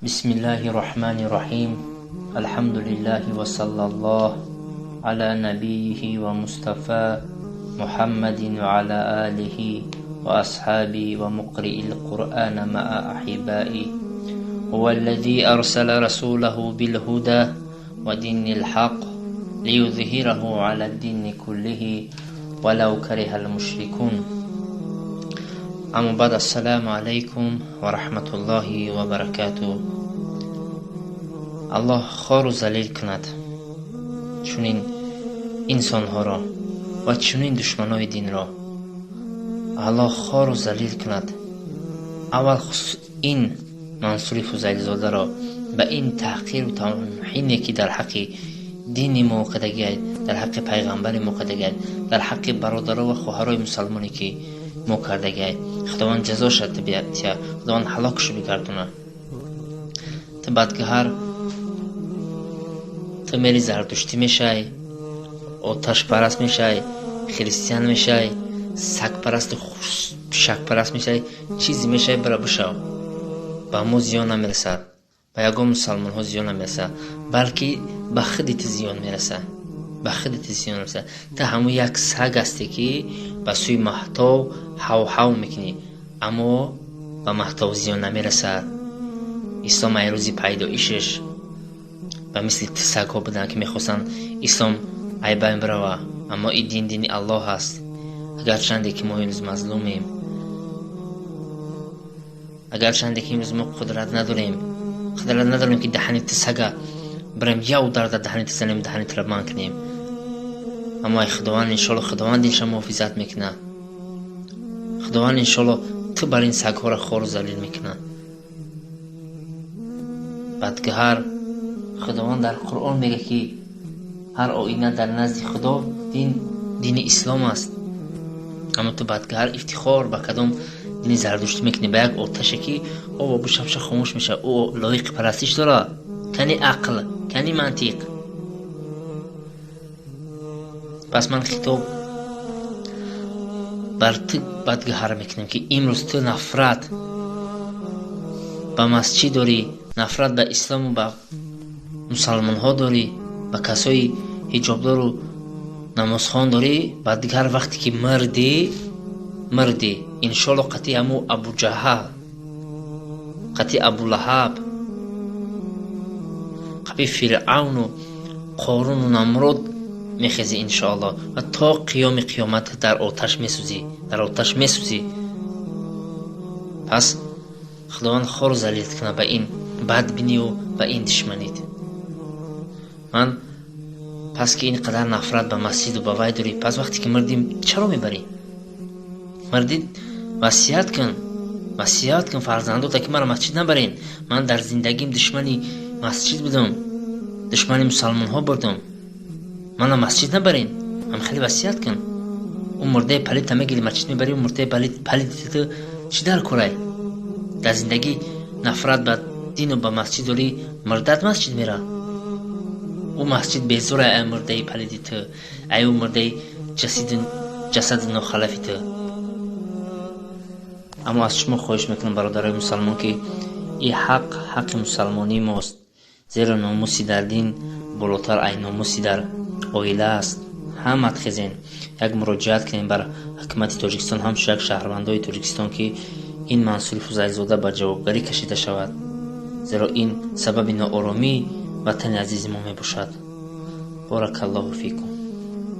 Бисмиллаҳи рраҳмани рраҳим. Алҳамдулиллаҳи ва саллаллоҳ ала набийиҳи ва мустафа Муҳаммадин ва ала олиҳи ва асҳобиҳи ва муқриил Қуръана маа аҳиббаиҳ. Ҳува аллази арсала расулаҳу билҳуда ва динил ҳаққ лиюзҳираҳу ала дини куллиҳи валав кариҳал мушрикун. Аммо баъд, ассалому алайкум ва раҳматуллоҳи ва баракатуҳ. Аллоҳ хору залил кунад чунин инсонҳоро ва чунин душманои динро. Аллоҳ хору залил кунад аввал хусус ин Мансури Фузайлзодаро ба ин таҳқиру тавҳине, ки дар ҳаққи дини мо кардагиай, дар ҳаққи пайғамбари мо кардагиай, дар ҳаққи бародаро ва хоҳарои мусалмоне ки мо кардагиай. Худованд ҷазоша тия, Худованд ҳалокшу бигардона. Ту бадгаҳар, ту мери зардуштӣ мешай, оташпараст мешай, христиан мешай, сагпарасту пишакпараст мешай, чизе мешай, бира бишав. Ба мо зиён намерасад, ба ягон мусалмонҳо зиён намерасад, балки ба худи ту зиён мерасад, ба худи ту зиён мерасад. Ту ҳамун як саг ҳастӣ, ки ба сӯи маҳтов ҳав-ҳав мекунӣ, аммо ба маҳтов зиён намерасад. Ислом ай рӯзи пайдоишаш ба мисли ту сагҳо буданд, ки мехостанд ислом ай байн бирава, аммо ин дин дини Аллоҳ аст. Агарчанде ки мо имрӯз мазлумем, агарчанде ки имрӯз мо қудрат надорем, қудрат надорем, ки даҳани ту сага бирем, яв дарда даҳани ту занем, даҳани тура банд кунем, аммо ай Худованд, иншоалло, Худованд динша муҳофизат мекунад. Худованд, иншоалло, ту бар ин сагҳоро хору залил мекунад. Бадгаҳар, Худованд дар Қуръон мегӯяд, ки ҳар оина дар назди Худо дин дини ислом аст, аммо ту, бадгаҳар, ифтихор ба кадом дини зардуштӣ мекунӣ, ба як оташе, ки обо бушабша хомӯш мешавад. Ӯ лоиқи парастиш дорад? Кани ақл, кани мантиқ? Пас ман хитоб бар ту, бадгаҳар, мекунем, ки имрӯз ту нафрат ба масҷид дорӣ, нафрат ба ислому ба мусалмонҳо дорӣ, ба касои ҳиҷобдору намозхон дорӣ. Бадгар, вақте ки мардӣ, мардӣ, иншоалло, қатъи ҳаму Абуҷаҳал, қатъи Абулаҳаб, қатъи Фиръавну Қоруну Намруд мехезӣ, иншоалло, ва то қиёми қиёмат дар оташ месӯзӣ, дар оташ месӯзӣ. Пас Худованд хору залил кунад ба ин бадбинию ба ин душманит. Ман пас ки ин қадар нафрат ба масҷиду ба вай дорӣ, пас вақте ки мардӣ, чаро мебарӣ? Мардӣ, васият кун, васият кун фарзандота, ки маро масҷид набарен, ман дар зиндагим душмани масҷид будам, душмани мусалмонҳо будам, мана масҷид набарен. Ҳам хеле васият кун. Ӯ мурдаи палита мегири, масҷид мебарӣ, ӯ мурдаи палити ту чӣ дар корай? Дар зиндагӣ нафрат ба дину ба масҷид дорӣ, мурдат масҷид мера? Ӯ масҷид безора ай мурдаи палиди ту, ай ӯ мурдаи ҷасади нохалафи ту. Аммо аз шумо хоҳиш мекунам, бародарои мусалмон, ки ин ҳақ ҳаққи мусалмонии мост, зеро номуси дар дин болотар ай номуси дар оила аст. Ҳамат хезен, як муроҷиат кунем бар ҳукумати Тоҷикистон, ҳамчун як шаҳрвандои Тоҷикистон, ки ин Мансури Фузайлзода ба ҷавобгарӣ кашида шавад, зеро ин сабаби нооромии ватани азизи мо мебошад. Боракаллоҳу фикум.